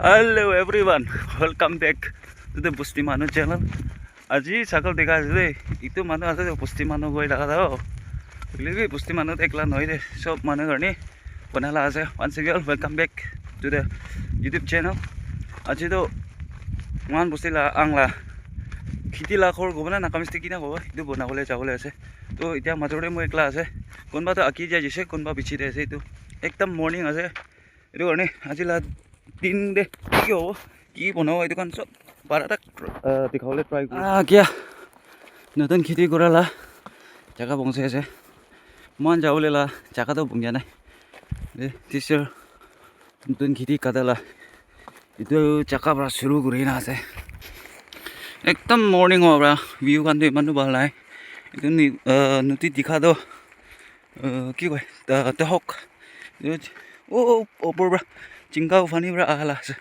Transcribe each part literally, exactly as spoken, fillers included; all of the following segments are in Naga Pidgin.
Hello everyone, welcome back to the Busti Manu channel. Aji sakal dekha ase de, itu manu ase de Busti Manu koi thaka toh. Hoile bi Busti Manu toh ekla nohoi de, sob manu karne bana la ase. Once again, welcome back to the YouTube channel. Aji toh mohan Busti la ang la kheti la ghor kobo na Nagamese te kina kobo, itu bana bole jabole ase. Toh itya major te moi ekla ase, kunba toh aki jai jise, kunba piche te ase. Itu ekdam morning ase. Etu karne aji la din te ki hobo, ki banabo, etu khan sob bhal para, ah, dikhawole try kuri. Ah, kya? Notun kheti kura la jaga bongse ase. Mohan jawole la jaga toh bongya nai. Eh, this year notun kheti kata la etu jaga para shuru kuri na ase. Ekdam morning howa para view khan toh eman toh bhal nai. Etu ni, ah, nodi dikha toh uh, ki koi, ta, tahok. Yo, oh, oh, opor pra, chinga pani pra aha la ase.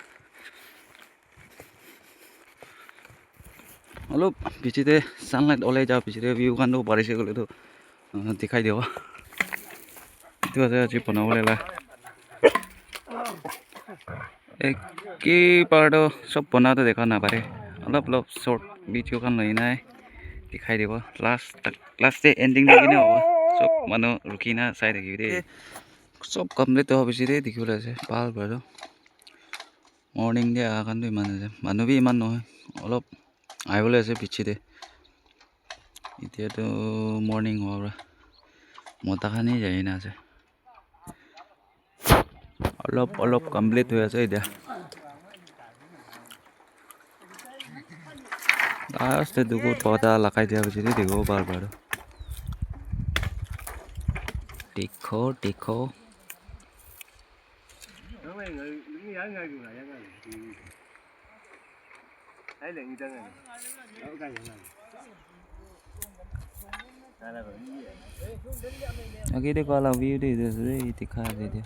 Olop piche te sunlight olai ja piche te view khan toh barise koile toh, uh, dikhai dibo. Etu ase aji banabole la. Eki par toh sob bana toh dekha napare. Olop olop short video khan loi nai dikhai dibo. Last tak, last te ending te kine hobo. Sob manu rukhi na sai thakibi de. Sob complete howa piche te dikhi bole ase. Bhal para toh. Morning te aha khan toh eman ase. Manu bi eman nohoi. Olop ahi bole ase piche te. Itya toh morning howa para mota khan hi jai na ase. Olop, olop complete hoi ase etia. Last te duku pota lagai dia piche te dikhibo bhal para. Dikho, dikho. Age te koa la view te etu ase, etu dikha ase etia.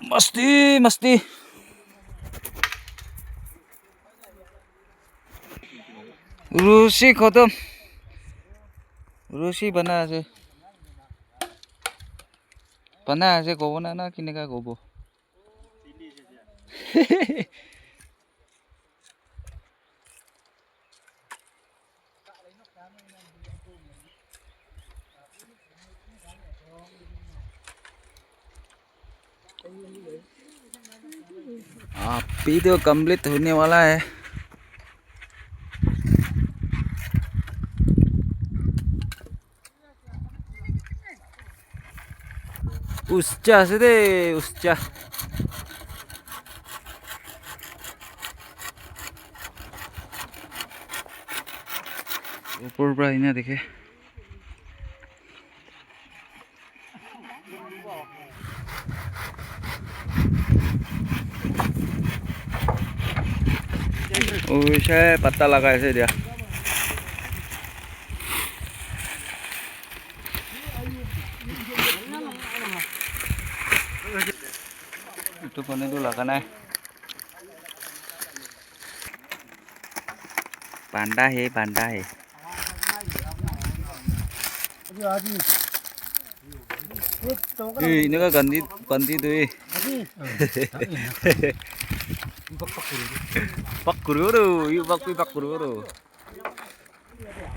Masti, masti. Rusi khotom. Rusi bana ase. Bana ase kobo na, na kineka kobo. अभी तो कंप्लीट होने वाला है। Uscha ase de, uscha. Upor pra ena dikhe. Oise patta lagai ase dia. Etu pani tu laga nai. Panda hai, panda hai. Eh, eneka gandi, gandi tu eh. Pak kuru ro, yu pak pi pak kuru ro.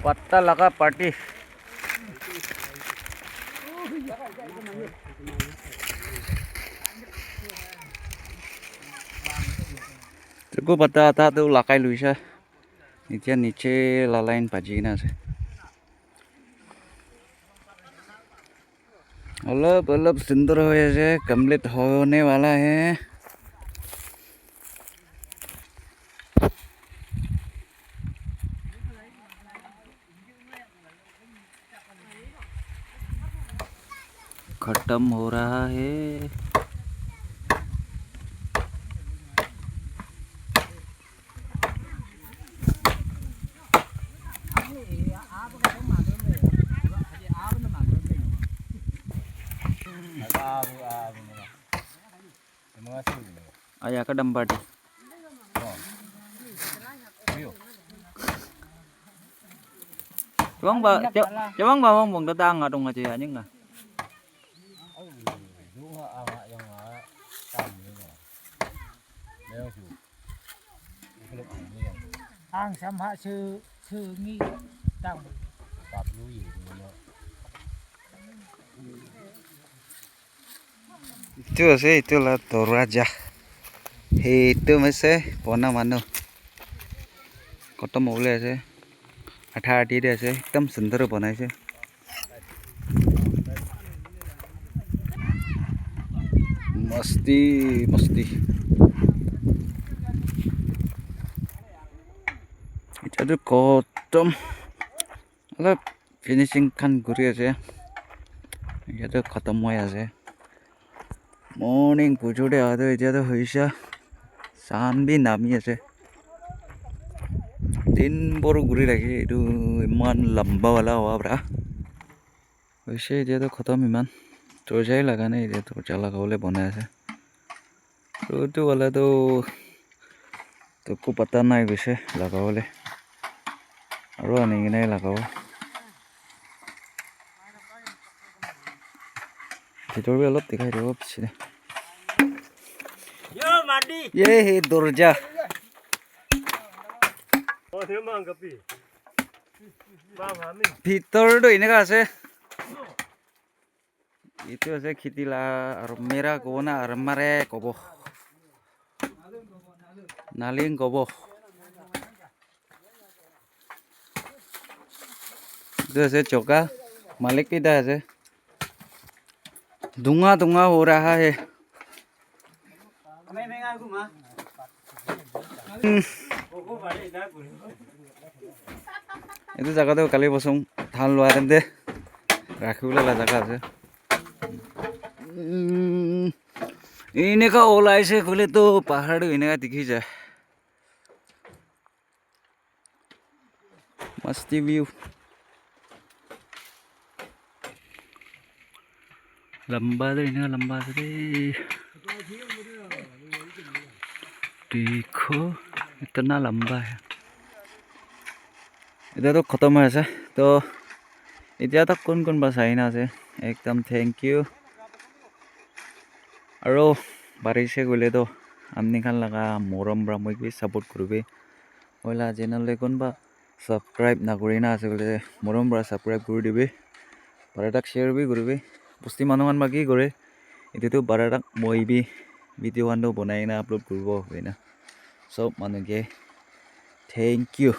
Patta laga party. Tuku patta ta tu lagai luisa. Niche niche la line baji kena ase. Olop olop sundor hoi ase, complete hone wala hai. खत्म हो रहा है। Aya ka dam party. Chabang ba, chabang ba, bang bang da dang adong aja ya ning na. Ang sam ha su su ngi tang. Itu ase, itu la dorwaja. Itu ase bona manu. Khotom hobole ase. Atha ati de ase. Ekdam sundor banai ase. Masti, masti. Etia tu khotom. Olop finishing khan kuri ase. Etia tu khotom hoi ase. Morning bujor te aha tu etia tu hoishe. Sun bi nami ase. Din bhor kuri rakhi etu eman lamba wala howa para. Hoishe etia tu khotom eman. Dorja laga nai etia dorja laga bole banai ase. Etu wala tu toku pata nai hoishe laga bole. Aru ani kena lagabo. Bhitor bi olop dikhai dibo piche te. Ye he dorja. Bhitor tu eneka ase. Etu ase kheti la aru mera kobo na aru mare kobo. Naling kobo. Etu ase choka. Malik bi tai ase. Dhunga dhunga ho raha hai. Etu jaga tu kali bosong dhan lua time te rakhi bole la jaga ase. Umm, eneka olai se koile tu pahar tu eneka dikhi jai. Masti view. Lamba de, eneka lamba ase de. Dekho, itna lamba hai. Etia toh khotom hoi ase. Toh, etia tak kun kun ba sai na ase. Ekdam thank you. Aro parise koile toh, apni khan laga morom para moi bi support kuribi. Moi la channel te kunba subscribe nakuri na ase koile, morom para subscribe kuri dibi. Para tak share bi kuribi. Bosti manu khan ba ki kore? Etu tu para tak moi bi video khan toh banai na upload kuribo koina. Sob manu ke thank you.